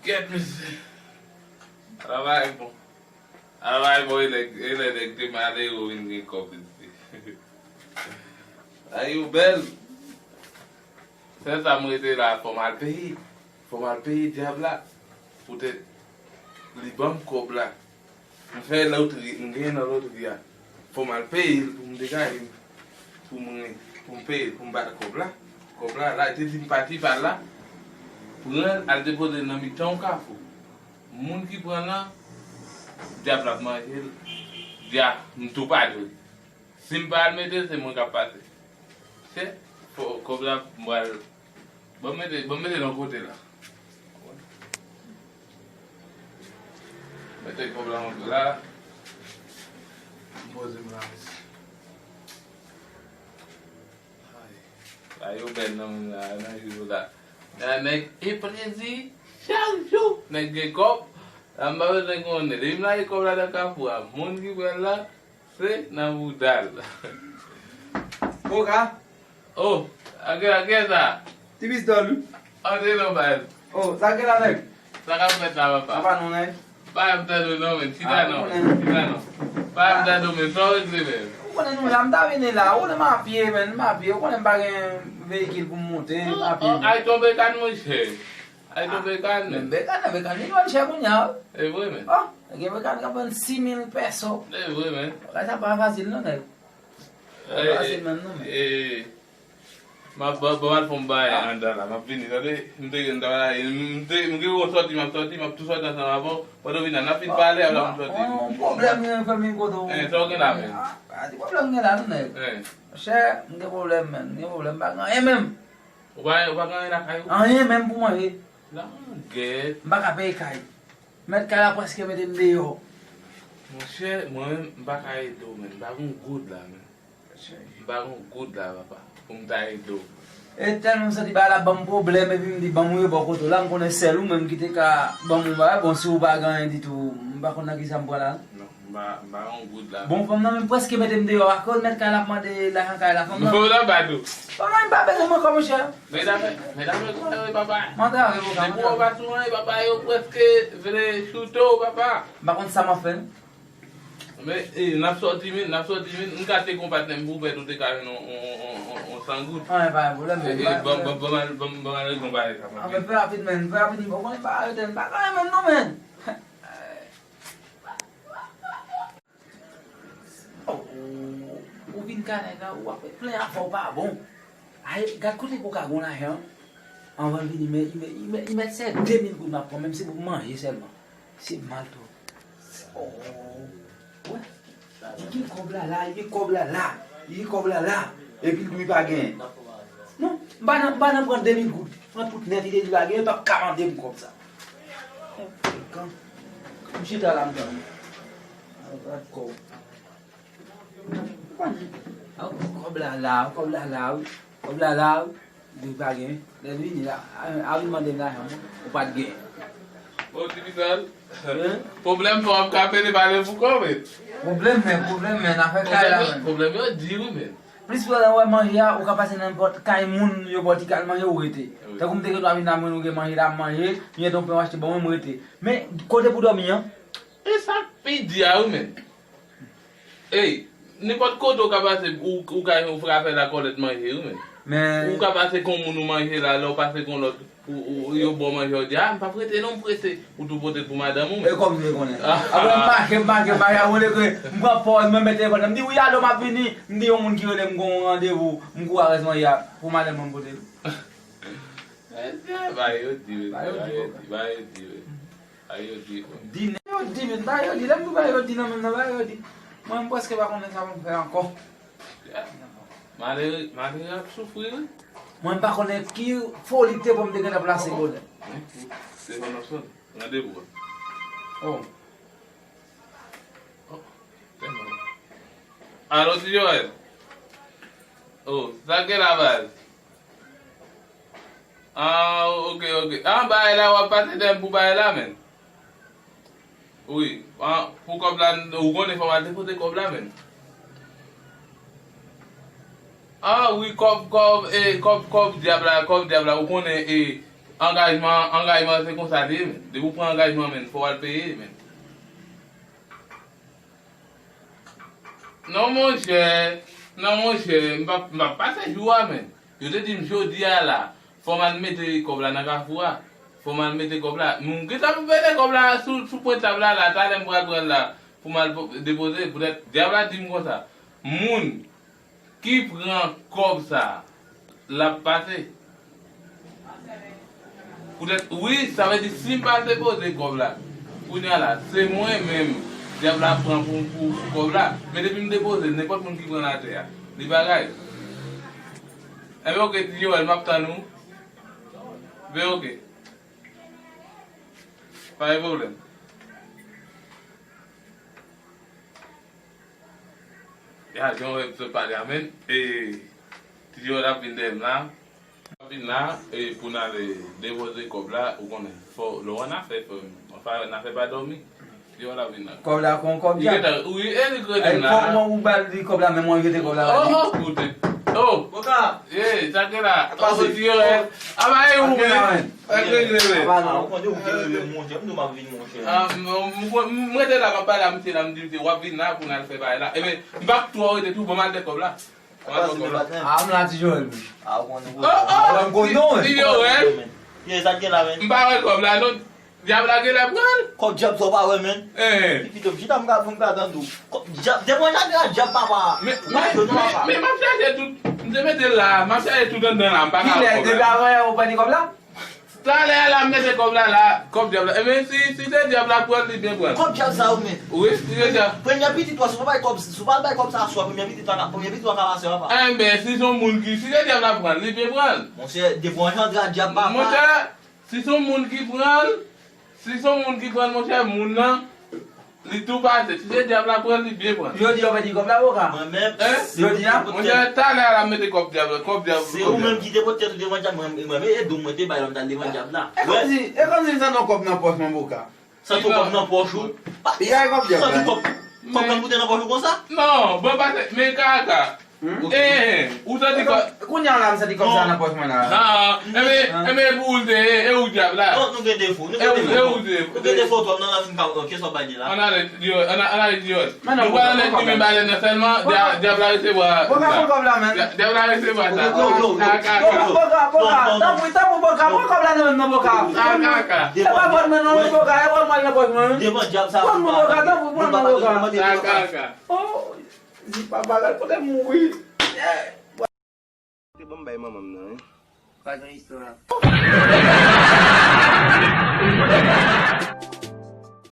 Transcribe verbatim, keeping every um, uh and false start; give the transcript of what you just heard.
Gèt mesye. Travay bon. Travay bon, e nèg, e lè nèg te malere vin gen kòb li di. Ay, yo bèl. Sèl sa m rete la, fò m al peye. Fò m al peye dyab la. Poutèt li ban m kòb la. M fè lotri, m genyen nan lotri a. Fò m al peye l pou m degaje m. Pou m, pou m peye l, pou m bat kòb la. Kòb la, la, te di m pati pa la. Pran l, al depoze l nan mitan yon kafou. Moun ki pran l lan, dyab la ap manje l. Dyab, m tou pa jwe. Si m pa al mete l, se mwen k ap pase. Se, fò, kòb la, m pral, ban m mete, ban m mete l yon kote la. Mete kòb la yon kote la. M poze m la, mesye. Ay. La yo bèl nan men la, nan jou la. La nèg e plezi chak jou. Nèg gen kòb. La m pa bezwen konnen. Depi m lage kòb la nan kafou a, moun ki pran l la, se nan bouda l. Koka. Oh, anke, anke sa. Ti pistòl, wi. Antre non, baz. Oh, sa gen la, nèg? Sa k ap fèt la, papa? Papa, non, nèg. Pa ap tande w non, men. Chita non. Chita non. Pa ap tande w, men. Sa w regle, men? Ou konnen nou la, m ta vini la. Ou konnen m a pye, men. M a pye. Ou konnen m pa gen veyikil pou m monte, m a pye. Ay tonbe kan, monchè. Ay tonbe kan, men. Men bekan, nan bekan, li jwenn chè kounye a. E vre, men. Oh, gen bekan k ap vann sis mil pèso. E vre, men. Bagay sa pa fasil, non, nèg. Pa fasil, men, non, men. M ap, ban, ban m al fè yon bagay anndan la. M ap vini, tande. M te gen, m te, m te, m gen yon sòti, m ap sòti, m ap tou sòti ansanm avè w. Pandan w vin la, n ap fin pale, apre m sòti. Yon pwoblèm gen fanmi kote w. Eh, sa w gen la menm? Ah, pa di pwoblèm gen la, non, nèg. Eh. Monchè, m gen pwoblèm, menm. M gen pwoblèm, m pa gen anyen menm. Ou pa, ou pa gen anyen lakay ou? Anyen menm pou manje. Langèt. M pa ka peye kay. Mèt kay la prèske mete m deyò. Monchè, mwen menm, m pa ka ede w, menm. M pa gen yon goud la, menm. M pa gen yon goud la, papa, pou m ta ede w. E tèlman m santi bagay la ban m pwoblèm, epi m di, ban m rive bò kote w la, m konnen sèl ou menm ki te ka ban m yon bagay. Bon, si w pa gen anyen ditou, m pa konn nan kisa m pral la. Non, m pa, m pa gen yon goud la. Bon, fanm nan menm prèske mete m deyò akoz mèt kay la ap mande lajan kay la. Fanm nan. Fanm nan pa ba tou. Fanm nan pa bezwen mwen kò, monchè. Medam, medam yo travay, papa. Mwen travay pou sa, mwen travay. Depi w pa sou anyen, papa, yo prèske vle choute w, papa. M pa konn sa m ap fè, non. Men, e, n ap sòti, men, n ap sòti, men. M ka te gon patnè m pou pèt ou te ka jwenn on, on, on, on, on san goud. Anyen, pa gen pwoblèm, men. E, e, ban, ban, ban, ban, ban, ban, ban, ban, ban, fè rapid, men, fè rapid, men. Ou konnen pa arete, m pa konnen, men, non, men. Oh, ou vin kanè la, ou ap plen afè w pa bon. Ay, gad kote pou ka gon lajan. Anvan l vini, men, li mèt, li mèt, li mèt se de mil goud m ap pran, menm si pou manje sèlman. Se mal twòp. Oh, wè. Li gen kòb la la, li gen kòb la la, li gen kòb la la. Epi l di w li pa genyen. Non, m pa nan, m pa nan pran de mil goud. Pran tout nèt, li te di l pa genyen, l p ap ka mande m kòb sa. Frekan. M chita la, m tann. Al, al, kòb. Kòb la la, kòb la la, wi. Kòb la la, wi. Li pa gen. Lè l vini la, a, a vin mande m lajan, bon, ou pa t gen. Bon, ti Vital, pwoblèm pa w ap ka pede pale pou kò, men. Pwoblèm, men, pwoblèm, men, afè kay la, men. Pwoblèm yo, pwoblèm yo di, wi, men. Plis pwoblèm, wè, manje a, ou ka pase nan nenpòt kay moun, yo ba w ti kal manje, ou rete. Wi. Tankou m te gen dwa vin la, mwen, ou gen manje la, m manje, m gen ton pen, w achte ban mwen, m rete. Men, kote pou dòmi an? E sa k pi di a, wi, men. Ey, nenpòt kote ou ka pase, ou, ou ka, ou ka fè lakòlèt manje, wi, men. Men ou ka pase kon moun ou manje la, lè w pase kon lòt, ou, ou, yo ba w manje, ou di, "A, m p ap rete non, m prese." Ou tou pote l pou madanm ou, men. E kòm m te konnen. Apre m mache, m mache, m mache, apre m rele, m pran pòz, mwen mete telefòn nan, m di, "Wi, alo, m ap vini." M di yon moun ki rele m, gon yon randevou, m kouri al rès manje a, pou madanm mwen m pote l. Mesye, bagay yo di, wi. Bagay yo di, bagay yo di, wi. Bagay yo di, wi. Di nèg yo di, men, bagay yo di, lè m di bagay yo di nan menm nan, bagay yo di. Mwen, m prèske pa konnen sa pou m fè ankò. Malere, malere ap soufri, wi. Mwen, m pa konnen ki foli te pran m te gentan plase bonè. Wi, telefòn nan sone. Randevou a. Oh. Oh, telefòn. Alo, ti Joel. Oh, sa k gen la, baz? Ah, ok, ok. Ah, bagay la, w ap pase dèyè m pou bagay la, men. Wi. Ah, pou kòb la, ou konnen fò m al depoze kòb la, men. Ah, wi, kòb, kòb, e, kòb, kòb dyab la, kòb dyab la, ou konnen, e, Angajman, angajman se konsa li ye, men. Depi w pran angajman, men, fò w al peye, men. Non, monchè, non, monchè, m p ap, m p ap pase jou a, men. Yo te di m jodi a la, fò m al mete kòb la nan kafou a. Fò m al mete kòb la. M gentan mete kòb la sou, sou pwen tab la, la, talè m pral pran l la, pou m al po-, depoze, poutèt dyab la di m konsa. Moun ki pran kòb sa a, l ap pase. Poutèt, wi, sa vle di si m pa depoze kòb la, kounye a la, se mwen menm, dyab la pran pou, pou, pou kòb la. Men depi m depoze l, nenpòt moun ki pran l atè a, li bagay. Enben, oke, Ti Joel, m ap tann ou. Enben, oke. Pa gen pwoblèm. Ya, jan w wè m sot pale a, men, e, Ti Joel ap vin dèyè m la. Ap vin la, e, pou n al, e, depoze kòb la, ou konnen, fò, lè w an afè, fò, anfen, an afè pa dòmi. Ti Joel ap vin la. Kòb la kon kòb dyab. Wi, e li k rele m la. Kòman ou ba li kòb la, men mwen rete kòb la ba li? Oh, oh, koute. Oh. Boka. Ye, sa k la. Oh, Ti Joel. Aba, e ou, men. Sa k la, men. Sa k regle, men. Aba, non. Ah, ou konnen ou te rele m, monchè. M di w m ap vin, monchè. Ah, m, m, m, m rete la, m ap pale a misye la, m di misye, w ap vin la pou n al fè bagay la. Ebyen, m p ap twò rete tou, ban m al dèyè kòb la. Ban m al dèyè kòb la. Ah, m la, Ti Joel, men. Ah, ou konnen. Oh, oh, m konnen, Ti Joel. Ye, sa k gen la, men. M pa wè kòb la, non. Dyab la genlè pran l. Kòb dyab sa w pa wè, men. Eh. Epi tou, chita m ka, m ka tande w. Kòb dyab, depi w chita dyab papa. Men, men, men, men m ap chache tout, m te mete l la, m ap chache tout anndan la, m pa ka wè kòb la. Kilè, depi avan yè ou pran kòb la? Talè a la, m mete kòb la la, kòb dyab la. Ebyen, si, si se dyab la pran l, li byen pran l. Kòb dyab sa yo, men. Wi, si se dyab. Premyè pitit ou a, si w pa bay kòb, si w pa bay kòb sa aswè, premyè pitit ou a, premyè pitit ou a ka pase, papa. Enben, si se yon moun ki, si se dyab la pran l, li byen pran l. Monchè, depi w antre a dyab papa. Monchè, Si se yon moun ki pran l, si se yon moun ki pran l, monchè, moun nan, li tou pase. Si se dyab la pran l, li byen pran l. Jodi a, w pèdi kòb la, Boka? Mwen menm, hein? Jodi a? Monchè, talè a la, m mete kòb dyab la, kòb dyab la. Se ou menm ki te pote l devan dyab, mwen, mwen, mwen, e dou mwen te bay lòm t al devan dyab la. E kòmsi, e kòmsi m santi yon kòb nan pòch mwen, Boka. Santi yon kòb nan pòch ou? Piga e kòb dyab la. Santi kòb, kòb nan pote nan pòch ou konsa? Non, bon, pase, men kaka. Hmm? Eh, ou santi kòb. Kounye a la, m santi kòb sa nan pòch mwen la. Ah, enben, enben, pou ou te, e ou dyab la. Non, nou gen defo, nou gen defo. E ou te. Nou gen defo twòp, nan la fin pa, ok, sa w bay de la. Ann ale, Diòl, ann ale, Diòl. Nou pral anlè dimen balèn nan sèlman, dya-, dyab la resevwa. Boka pran kòb la, men. Dya-, dyab la resevwa sa. Yo, yo, yo. Boka, Boka, Boka, tanpri, tanpri, Boka, pran kòb la nan men m non, Boka. E pa vòl mwen non, Boka, e vòl mwen nan pòch mwen. Devan dyab sa. Pran mwen, Boka, tanpri, pran mwen, Boka. Oh. Di papa l al pote m mouri. Te ban m bay manman m nan, wi. Pa gen istwa.